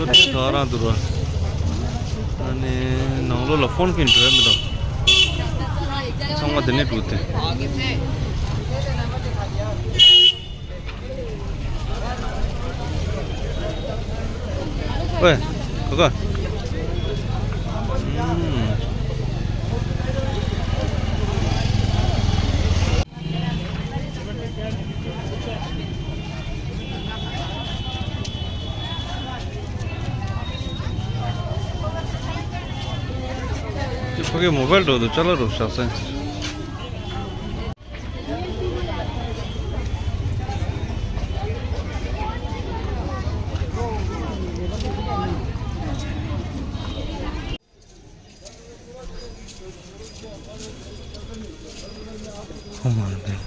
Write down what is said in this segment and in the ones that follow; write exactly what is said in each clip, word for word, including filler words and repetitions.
ད་རང་འདུག་ར། ཨ་ནི་ནང་ལོགས་ལ་ཕོན་ཕིན་འགྲོ་ཡ་མི་འདུག་ཚང་མ་དེ་ནས་འགྲོ་དེ། ཝེ། གོ་ག་ཁོ་གི་མོ་བལ་འགྲོ་འདུག་ཅ་ལག་རུ་བཞག་སེ། ཁོ་མ་རེད་པས།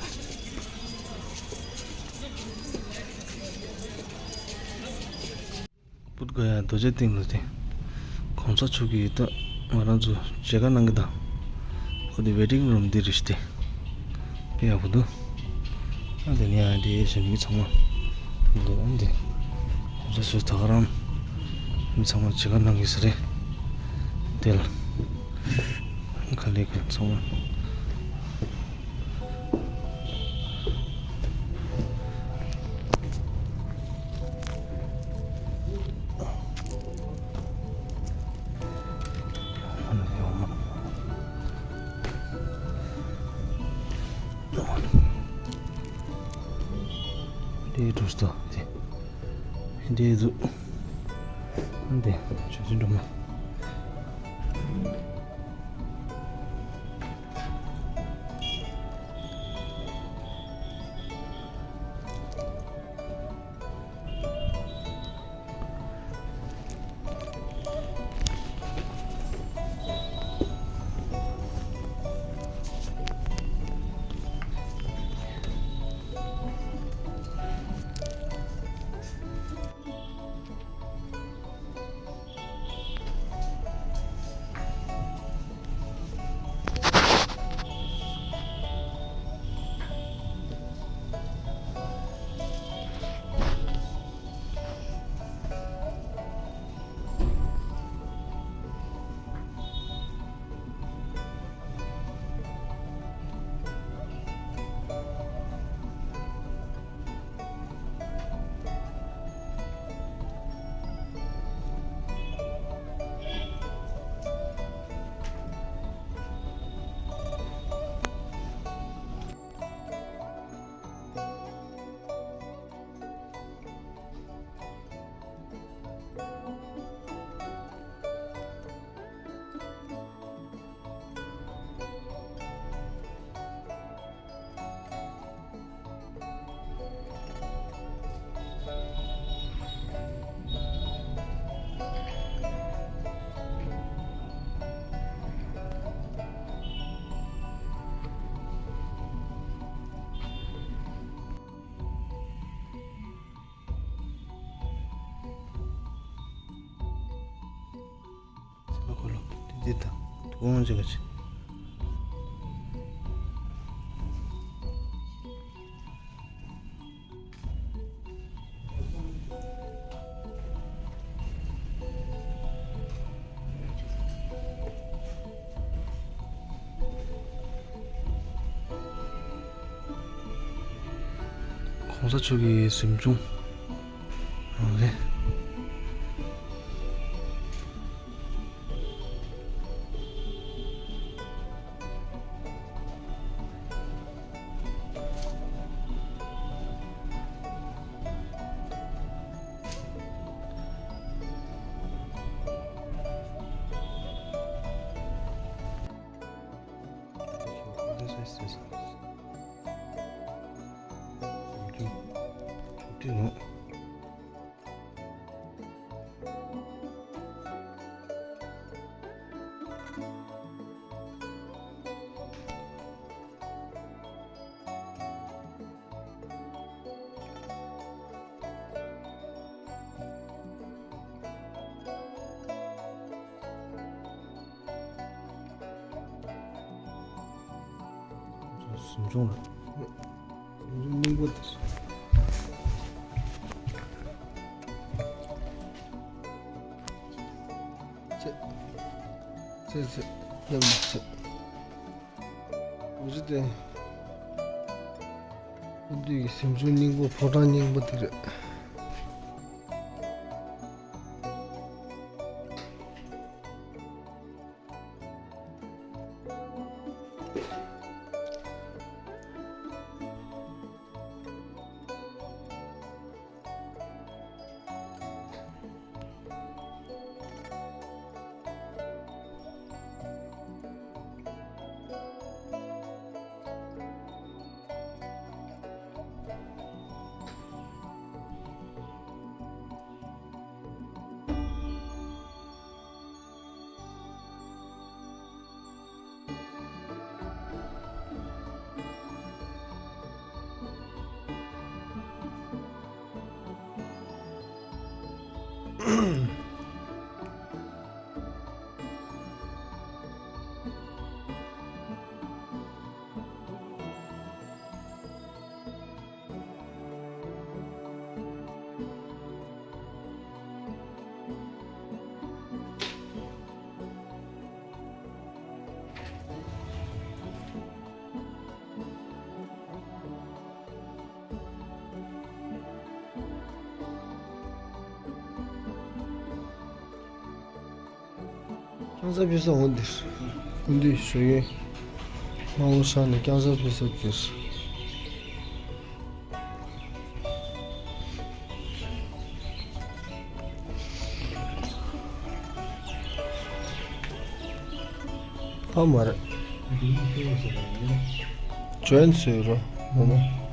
བུདྡྷ་ག་ཡ་རྡོ་རྗེ་གདན་ལ་དེ། གོང་ས་མཆོག་གིས་ད་ང་རང་ཚོ་མཇལ་ཁ་གནང་གི་དང་། ཁོ་དེ་ཝེ་ཊིང་རུམ་འདི་རེད་ཤག་དེ། དཔེ་ཡག་པོ་འདུག་ཨ་དེ་ནས་ཡང་དེ་བཞིན་མི་ཚང་མ། འདི་ཨ་འདི། གོང་ས་མཆོག་ད་ག་རང་། མི་ཚང་མ་མཇལ་ཁ་གནང་གི་ས་རེད། དེ་ལ། ག་ལེ་ག་ཚང་མ། འདི་འགྲོ་སྟོ་འདི། འདི་འདུག་འདི་ཆུ་ཆེན་འགྲོ་མ། ཚེ་དཔག་འཁོར་ལོ་འདི་འདི་དང་དུ་བོང་ཅིག་ག་ཅིག་གོང་ས་མཆོག་གི་གཟིམ་ཆུང་རང་རེད། གཟིམ་ཆུང་ལ། གཟིམ་ཆུང་སྙིང་པོ་དེ། ཚེ་ཚེ་ཡབ་ཡིག་ཚེ། འོ་ཅི་སྟེ། ཀུན་འདུས་ཀྱི་གཟིམ་ཆུང་སྙིང་པོ་ཕོ་བྲང་སྙིང་པོ་དེ་རེད། རྐྱང་ཚ་ཕེབས་ས་འོ་འདིར། ཀུན་འདུས་ཞོ་ཡོན། དམར་པོ་ཤར་ནས་རྐྱང་ཚ་ཕེབས་ས་འདིར། ཨ་མ་རེད། ཇོན་ཟེར་རོ། མོ་མོ།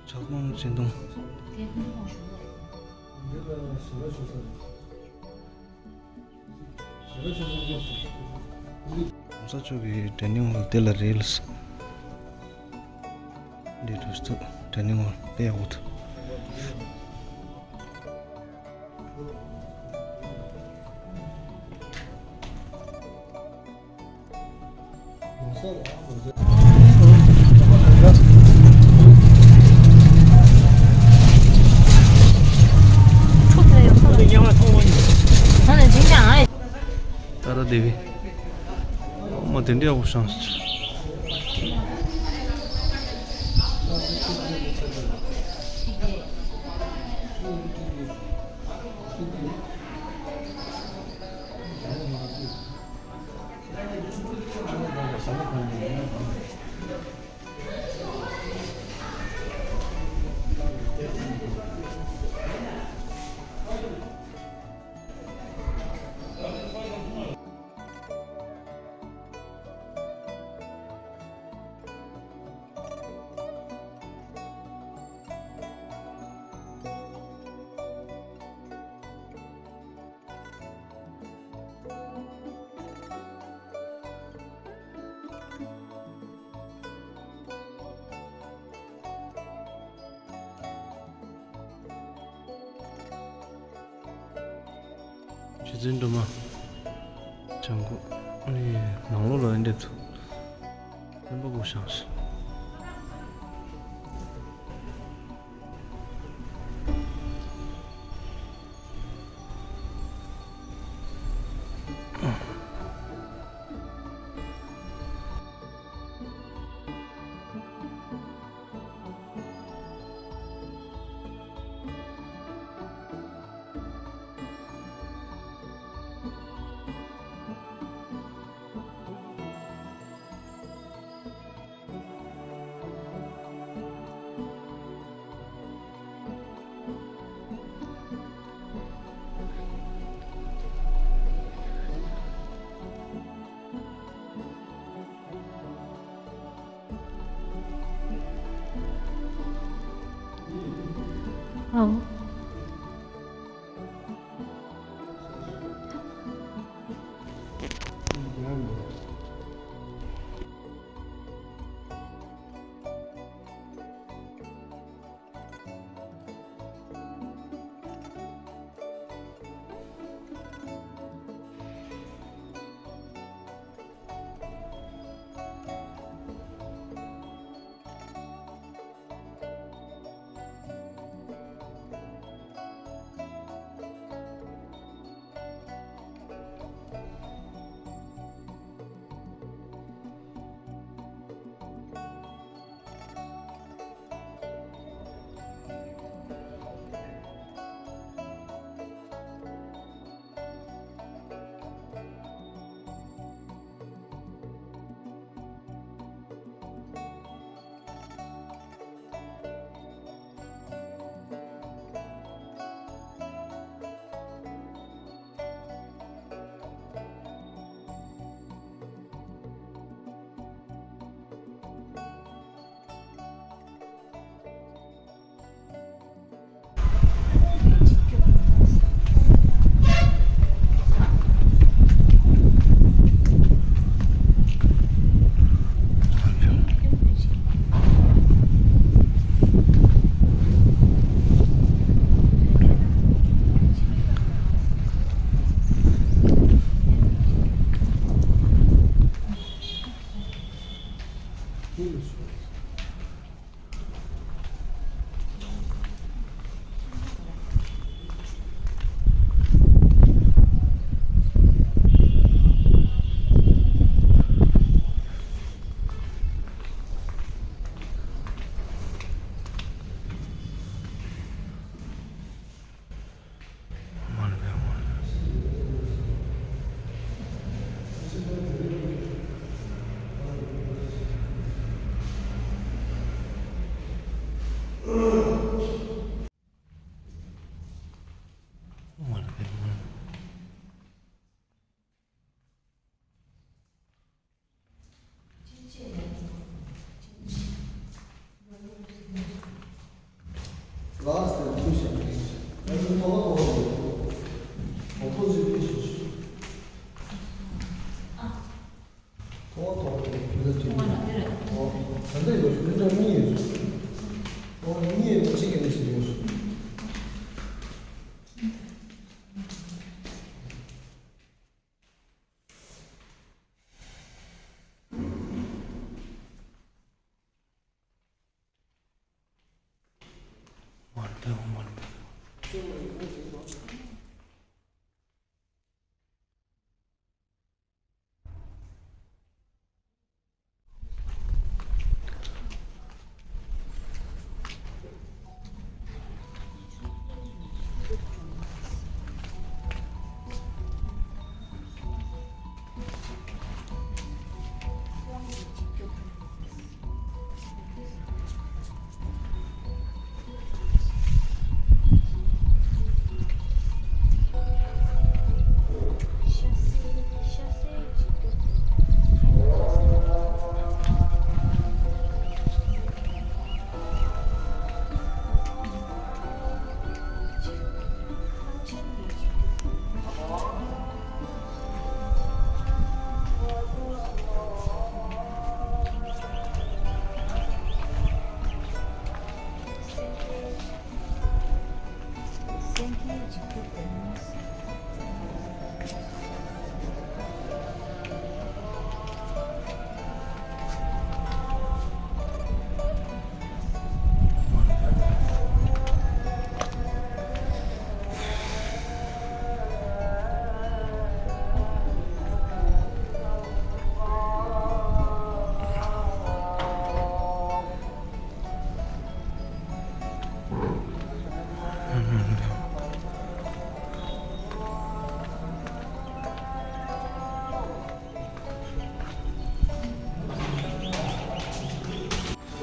ཇག་དཔོན་སྦྱིན་གཏོང་། གོང་ས་མཆོག་གི་ཌའི་ནིང་ཧོལ་དེ་ལ་རེད་ལ། འདི་འགྲོ་སྟོད་ཌའི་ནིང་ཧོལ་དཔེ་ཡག་པོ་འདུག། ཏཱ་ར་དེ་བི། ཨོ་མ་དེ་འདྲ་ཡག་པོ་བཞེངས་སོང་། རྗེ་བཙུན་སྒྲོལ་མ། བྱང་སྒོ། ཨེ། ནང་ལོགས་ལ་ཨེ་འདྲ་འདུག། སེམས་པ་སྒུག་བཞག་ཤག། ཨོ།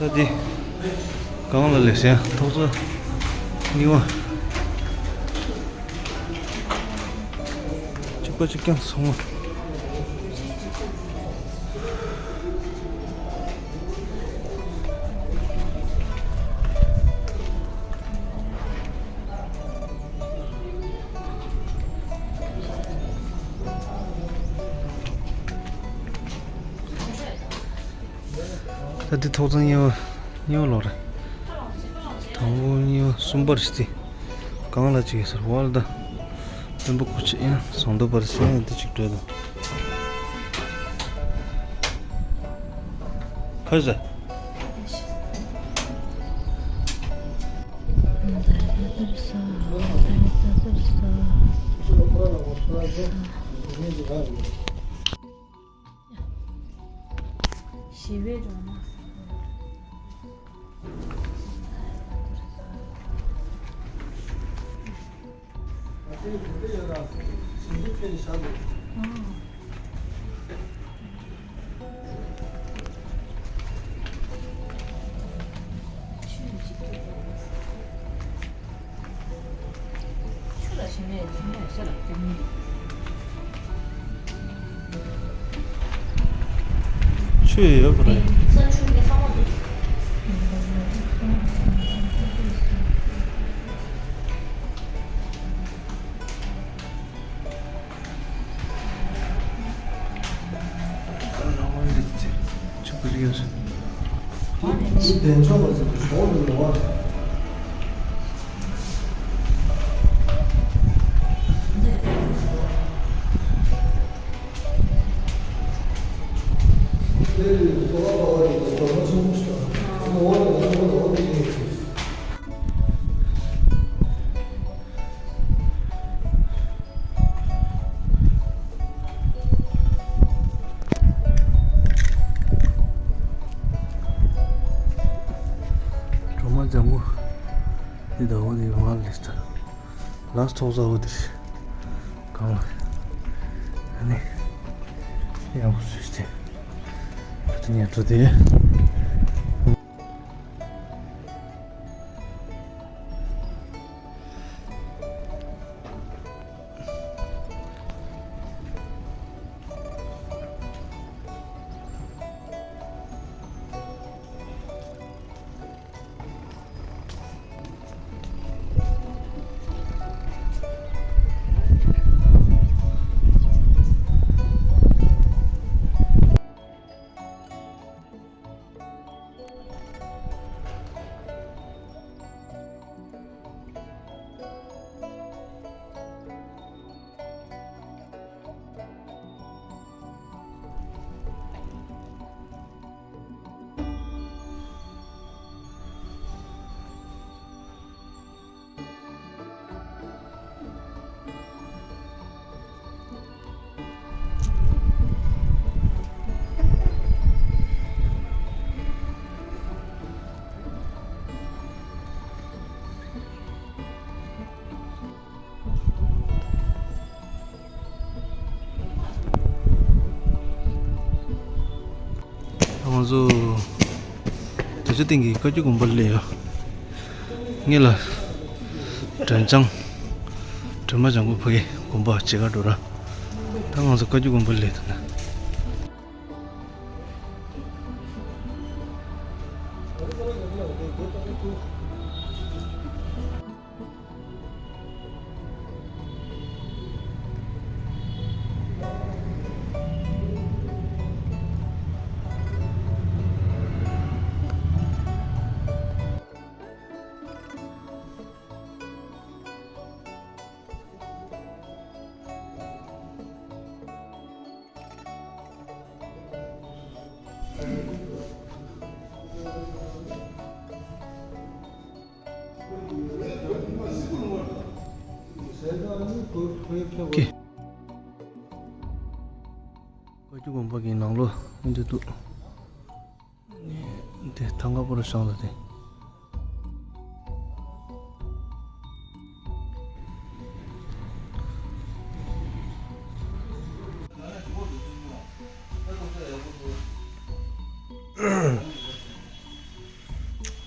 ད་འདི་གང་ལ་ལས་ཟེར་ཐོག་ཚོ་རྙིང་བ་གཅིག་པ་གཅིག་རྐྱང་སོང་བ། ད་འདི་ཐོག་ཚང་གཉིས་པ། གཉིས་པ་ལོག་རེད། དང་པོ་གཉིས་པ་གསུམ་པར་ཞིག་སྟེ། གང་ལ་ཅིག་ཟེར་བ་ལ་ད། བློན་པོ་སྐུ་མཁྱེན་ཡང་ཟངས་མདོག་པར་ཟེར་འདི་ཅིག་སྤྲོད་དང་། ཕར་ཟ། ཞི་བའི་སྒྲོལ་མ། ཆུ་ཡོད་པ་རེད། སྒྲོལ་མ་ལྗང་གུ་འདི་ཟླ་བ་འདི་མ་ལས་ད་ལགས་ཐོག་ཟ་བ་འདི་གང་ལ་ཨ་ནི་ཡག་པོ་བཟོས་ཏེ་ད་ཉལ་ཐོ་དེ། ང་ཚོ་དེ་ཚོ་སྟེང་གི་བཀའ་བརྒྱུད་དགོན་པ་སླེབས་ཡོད། ངེད་ལ་སྒྲོལ་ལྗང་སྒྲོལ་མ་ལྗང་གུ་ཕ་གི་དགོན་པ་བྱེད་ག་འགྲོ་ར། ད་ང་ཚོ་བཀའ་བརྒྱུད་དགོན་པ་སླེབས་ད་ན། ཀི། བཀའ་བརྒྱུད་དགོན་པ་གི་ནང་ལོགས་འདི་འདུག་འདི་ཐང་ག་པོ་རུ་བཞེངས་ལ་དེ།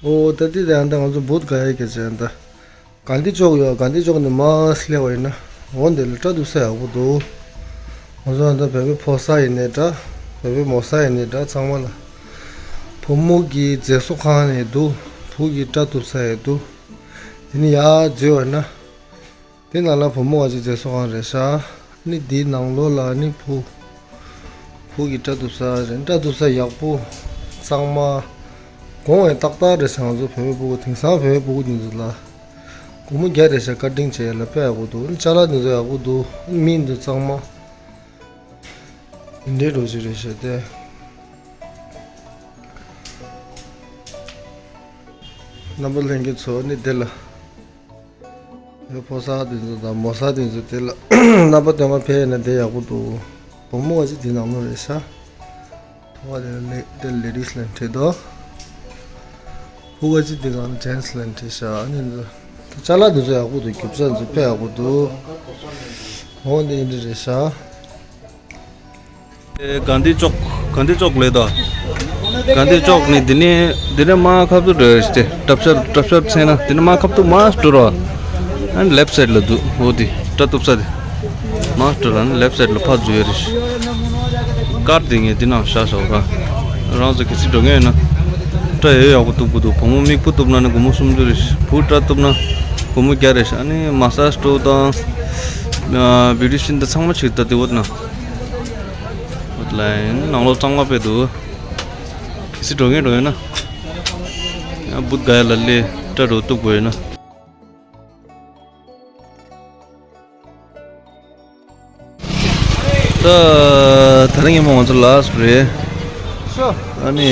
ཨོ་ད་ལྟའི་དེ་ཨ་ད་ང་ཚོ་བོད་ག་ཡ་གི་ཟེར་ཨ་ད། ག་འདི་ཅོག་ཡོད། ག་འདི་ཅོག་ནི་མ་སླེབས་པ་ཡིན་ན། འོ་འདི་ལ་སྐྲ་གཏུབ་ས་ཡག་པོ་འདུག་ང་ཚོ་ཨ་ད་བོད་པའི་ཕོ་གསར་ཡིན་ནའི་འདྲ། བོད་པའི་མོ་གསར་ཡིན་ནའི་འདྲ། ཚང་མ་ལ་བུ་མོ་གི་མཛེས་བཟོ་ཁང་ནས་འདུག་བུ་གི་སྐྲ་གཏུབ་ས་ཡང་འདུག་དེ་ནི་ཡར་འཛུལ་བ་ན། དེ་ནང་ལ་བུ་མོ་བ་ཅིག་མཛེས་བཟོ་ཁང་རེད་ཤག་ནི་དེའི་ནང་ལོགས་ལ་ནི་བུ། བུ་གི་སྐྲ་གཏུབ་ས་རེད། སྐྲ་གཏུབ་ས་ཡག་པོ། གཙང་མ། གོང་བའི་ཏག་ཏག་རེད་ཤག་ང་ཚོ་བོད་མི་སྤུ་གུ། དེང་སང་བོད་མི་སྤུ་གུ་འདི་ཚོ་ལ་སྒོར་མོ་བརྒྱ་རེད་ཤག་ཀ་ཊིང་བྱས་ལ་ཕེབས་ཡག་པོ་འདུག་ཅ་ལག་འདི་ཚོ་ཡག་པོ་འདུག་མི་འདི་ཚང་མ་འདི་འདྲའི་འགྲོ་རྒྱུ་རེད་ཤག་དེ། རྣམ་པ་ལྷན་རྒྱས་ཚོ་ནི་དེ་ལ། ཡོད། ཕོ་གསར་དེ་ཚོ་དང་མོ་གསར་དེ་ཚོ་དེ་ལ་རྣམ་པ་སྟོན་ག་ཕེབས་ན་དེ་ཡག་པོ་འདུག་བུ་མོ་བ་ཅིག་དེ་ནང་ལོགས་རེད་ཤག་ཕོ་བ་དེ་ལ་དེ་ལེ་ཌིས་ལ་འཁྲིད་དོ། ཕོ་བ་ཅིག་དེ་ནང་ཇེན་སི་ལ་འཁྲིད་ཤག་ཨ་ནི་ཅ་ལག་དེ་ཚོ་ཡག་པོ་འདུག་རྒྱུ་ཆ་དེ་ཚོ་དཔེ་ཡག་པོ་འདུག་འོ་འདི་འདི་རེད་ཤག་ཨེ། གྷན་དྷི་ཅོག་གྷན་དྷི་ཅོག་ལས་དོ། གྷན་དྷི་ཅོག་ནི་འདི་ནས་འདི་ནས་མར་ཁ་ཐུག་འགྲོ་ཡ་ཞིག་སྟེ། གྲབ་ཤར་གྲབ་ཤར་ཚེ་ན་འདི་ནས་མར་ཁ་ཐུག་མར་འགྲོ་རོགས། ཨ་ནི་ལེབ་སའིཌ་ལ་འདུག་འོ་དེ་སྐྲ་གཏུབ་ས་དེ། མར་འགྲོ་རོགས། ཨ་ནི་ལེབ་སའིཌ་ལ་ཕར་འཛུལ་ཡ་རེད། ཀར་དེ་ངས་འདི་ནང་བཞག་བཞག་ག་རང་ཚོ་གལ་སྲིད་འགྲོ་མཁན་ཡོད་ན། སྐྲ་ཡོད་ཡག་པོ་གཏུབ་དགོས་འདུག་བུ་མོ་མིག་སྤུ་གཏུབ་ན་ནི་སྒོར་མོ་སུམ་ཅུ་རེད། བུ་སྐྲ་གཏུབ་ན་སྒོར་མོ་བརྒྱ་རེད། ཨ་ནི་མ་སཱཇ་སྤྲོ་དང་བིའུ་ཊི་ཤན་དེ་ཚང་མ་བྱེད་ད་དེ་འོ་ན། ཨོན་ལ་ཡིན་ནང་ལོགས་གཙང་མ་དཔེ་འདུག་གལ་སྲིད་འགྲོ་མཁན་འགྲོ་ཡོད་ན། ཡང་བུད་ག་ཡ་ལ་ལས་སྐྲ་རོ་གཏུབ་དགོས་ཡོད་ན། ད་ད་རིང་ཉིན་མོ་ང་ཚོ་ལ་སི་ཊི་རེད། ཨ་ནི་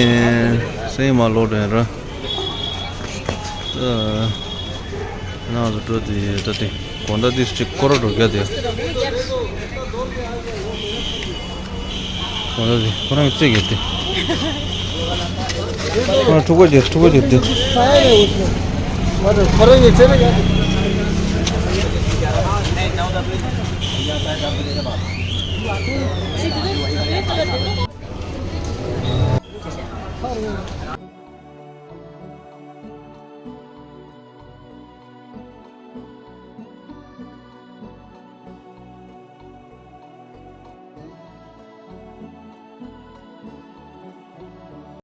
སང་ཉིན་མ་ལོག་འགྲོ་ཡིན་ར། ད་ང་ཚོ་འགྲོ་དེ་ད་དེ་དགོང་དག་དེ་ཅིག་སྐོར་ར་འགྲོ་རྒྱུ་དེ། དགོང་དག་དེ་ཁོ་རང་གི་རྩེད་གི་དེ། ཁོ་རང་ཕྲུ་གུ་དེ་ཕྲུ་གུ་དེ་དེ།